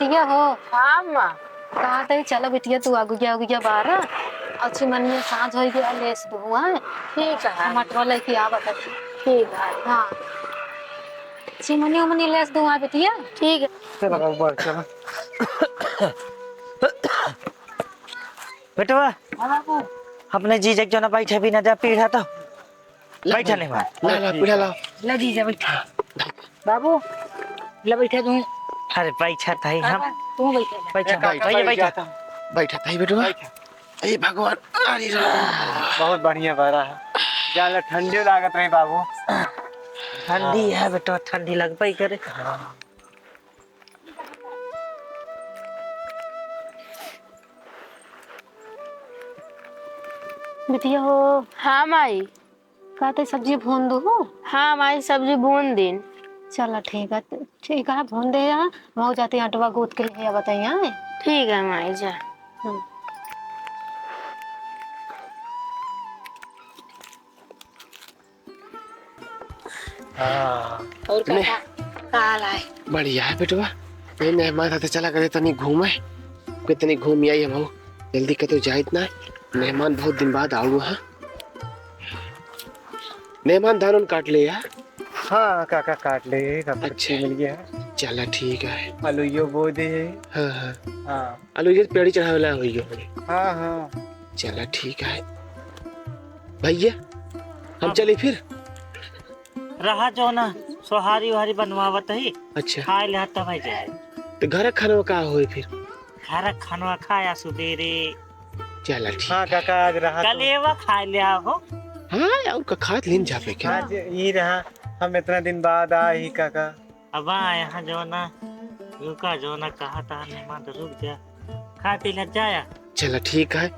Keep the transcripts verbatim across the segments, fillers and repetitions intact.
बिटिया हो। हाँ, अम्मा। कहा तई, चला बिटिया, तू अगुगिया, अगुगिया बारा। और चिमनिया साँझ होइ गया, लेस दुहु, हाँ? ठीक है। हम अटवा लेके आवत है। ठीक है। हाँ। चिमनी उमनी लेस दुहु, हाँ, बिटिया? ठीक है। चला, ऊपर चला। बेटवा, हाँ बाबू। अपने जीजा के जो ना बैठे भी ना दे, पीढ़ा तो। ला बैठा भाई। नहीं बा। ला, ला, पीढ़ा ला। ला जीजा, बैठा। बाबू, ला बैठा तू। अरे, बैठा ताई हम। तू बैठा। बैठा, बैठा, भैया, बैठा। बैठा ताई बेटवा। बैठा। ए भगवान, अरे राम। बहुत बढ़िया बारा है। जाले ठंडी लागत रही बाबू। ठंडी है बेटवा, ठंडी लगबे करे। हाँ। बिटिया हो। हाँ माई। का तई सब्जी भून दुहु? हाँ माई, सब्जी भून दिन। चला ठीक है, ठीक है, भून दे यहाँ। हम जाते हैं अटवा गूँथ के लिए बताइए, हाँ? ठीक है माई, जा। हम्म। हाँ। और का, ने- का, का हाल है? बढ़िया है बेटवा। ये मेहमान साथे चला करे तनी घूमे। के तनी घूम आई हम। जल्दी कतो जाइत ना। मेहमान बहुत दिन बाद आउगा, हाँ। मेहमान धान उन काट ले यार। हाँ काका, काट ले, काका, अच्छा। मिल गया। चला ठीक है। अलुइयो बो दे। हाँ, हाँ। हाँ। अलुइयो पेड़ी चढ़ावे ला होइयो। हाँ, हाँ। चला ठीक है। भैया, हम हाँ। चली फिर? रहा जो ना, सोहारी ओहारी बनवावत ही। अच्छा। खाए ले तब जाए। तो घर खाना का होई फिर? घर खाना खाया सुबेरे। चला ठीक हाँ, है। काका, आज रहा तो। कलेवा खाए ले हो। हाँ, और का खात लेन जाबे के। आज ई रहा, हम इतना दिन बाद आ ही काका। अब आ यहाँ जो ना, रुका जो ना, कहा था मेहमान तो रुक जा। खा पी ले जाया। चला ठीक है,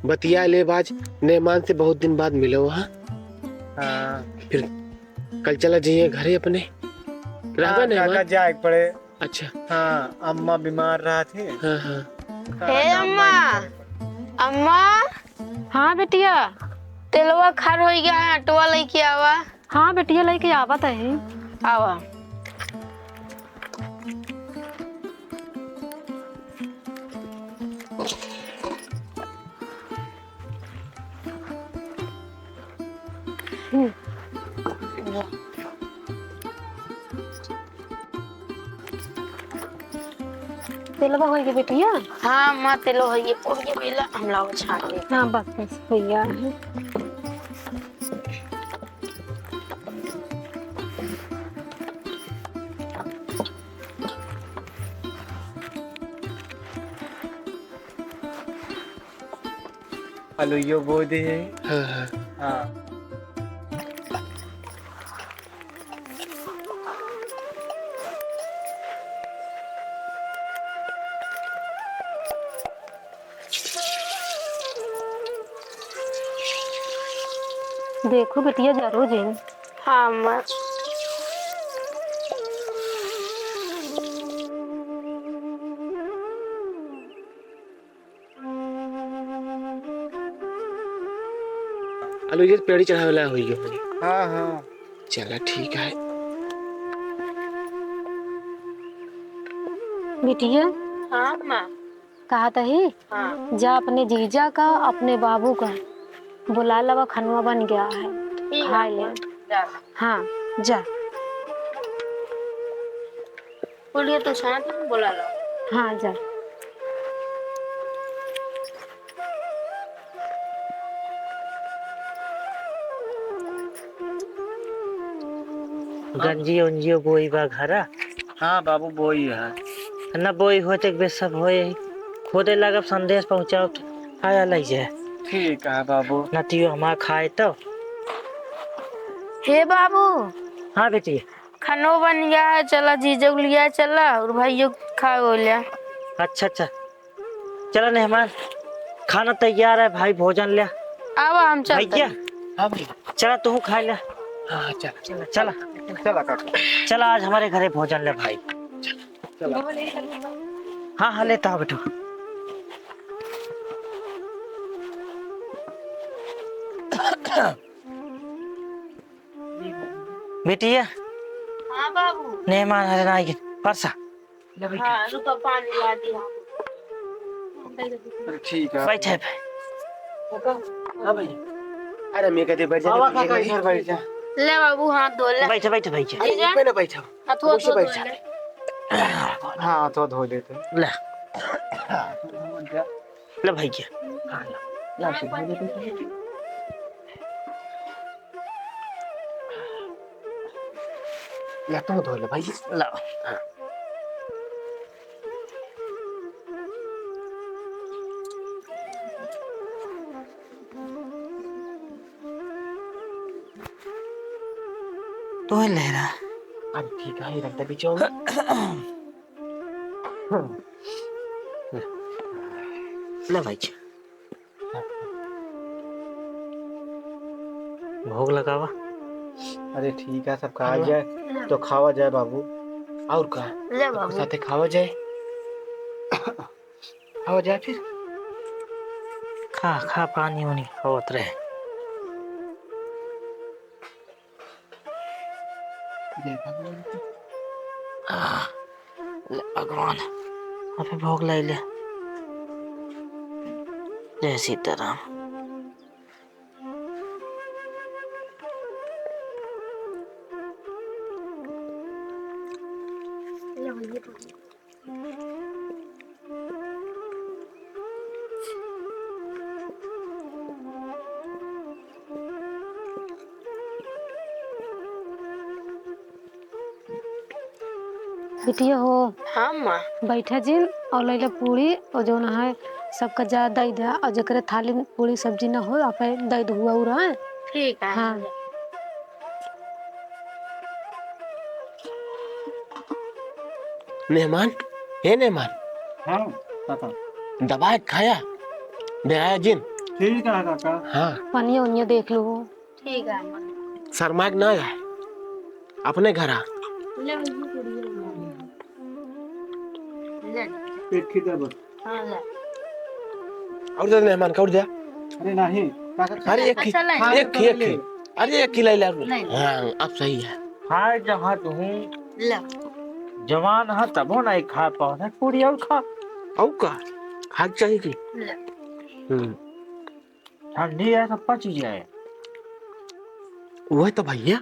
बतिया ले बाज, मेहमान से बहुत दिन बाद मिलो, हाँ? हाँ। फिर कल चला जाइए घरे अपने। रहबा हाँ, मेहमान? काका जाए के पड़े। अच्छा। हाँ, अम्मा बीमार रहा थे। हाँ, हाँ। हे अम्मा, अम्मा। हाँ बेटिया। तेलवा खार होइ गया है, अटवा लेके आवा। हाँ बेटिया, लेके आवत है। आवा। तेलवा होई गे बेटिया? हाँ, माँ, तेलो होई गे, कोड़िया बेला, हम लाओ छान ले। हाँ, बस, बस, भैया। अलुइयो बो दे है। हाँ, हाँ। हाँ। देखो बिटिया, जरो जिन। हाँ, अम्मा। आलू, ये पेड़ी चढ़ावे ला होई गयो। हाँ, हाँ। चला, ठीक है। बिटिया। हाँ, माँ। कहत ही, हाँ। जा अपने जीजा का, अपने बाबू का बुला लावा, खनवा बन गया है, ठीक है, खाए ले। जा। हाँ, जा। बोलिए तो साथ में बुला लो। हाँ, जा। गंजी उंजियो बोई बा घरा? हाँ बाबू, बोई है। ना बोई होए तो एक बेर सब होए ही। खोदे लागब, संदेश पहुँचाओ, आया लई जाए। ठीक है बाबू। नतियो हमार खाए तो। हे बाबू। हाँ बेटी। खानो बन गया है, चला जीजो को लिया चला और भाइयों को खा हो लिया। अच्छा, अच्छा। चला मेहमान, खाना तैयार है भाई, भोजन ले। आवा, हम चलते भैया, हैं। हाँ भैया। चला तू खा ले। हाँ, चला। चला। चला काका। चला आज हमारे घरे भोजन ले भाई। चला। हाँ, हाँ, लेता हूँ बेटू। बेटिया। हाँ बाबू। मेहमान हरे ना आइगन, परसा। ले बैठ। हाँ, रुको, पानी ला दिया। अरे ठीक है। बैठे भाई। हाँ भाई। अरे मैं कहते बैठ जा, बाबा बैठ जा, काका, बैठ जा। इधर बैठ जा। ले बाबू, हाथ धो ले। बैठे, बैठे, बैठे। अरे, ठीक है। ऊपर ना बैठो। हाथों वैसे धो बैठ ले। जा। हाँ, तो धो लेते। ले। ले भाई के। हाँ, ला। ला, से धो लेते। ला, तू धो ले भाई। ला। हाँ। तो है लहरा। अब ठीक है, रख दे बिचौली। ले भाई जी। भोग लगावा। अरे ठीक है, सब खावा जाए, तो खावा जाए बाबू। और का? ले बाबू। साथे खावा जाए। खावा जाए फिर। खा, खा, पानी उनी होत रहे। जय भगवान। आ, ले भगवान, अबे भोग लाई ले। जय सीताराम। बिटिया हो। हाँ माँ। बैठा जिन और लैला पूरी और जौन है सबका जा दई द्या और जेकरे थाली में पूरी सब्जी न हो आप दई दो हुआ उरा। ठीक है। हाँ। मेहमान, हे मेहमान। हाँ, काका। दबाए खाया, बेहाया जिन। ठीक है, काका। हाँ। पनिया उनिया देख लो। ठीक है, अम्मा। शर्मा के ना आए, अपने घर आ। ले, ले। एक ही दे बस। हाँ, ले। और दे मेहमान का, और दे। अरे नहीं, काका, अरे एक ही, अच्छा, ले। एक ही, एक ही। अरे एक ही ले ले। नहीं। हाँ, अब सही है। खाए जहाँ तू ले। जवान है तबो नहीं खा पाओ ना पूरी और खा। और का? खाए के चाहिए कि? ले। हम्म। ठंडी है तो पच जाए। वही तो भैया।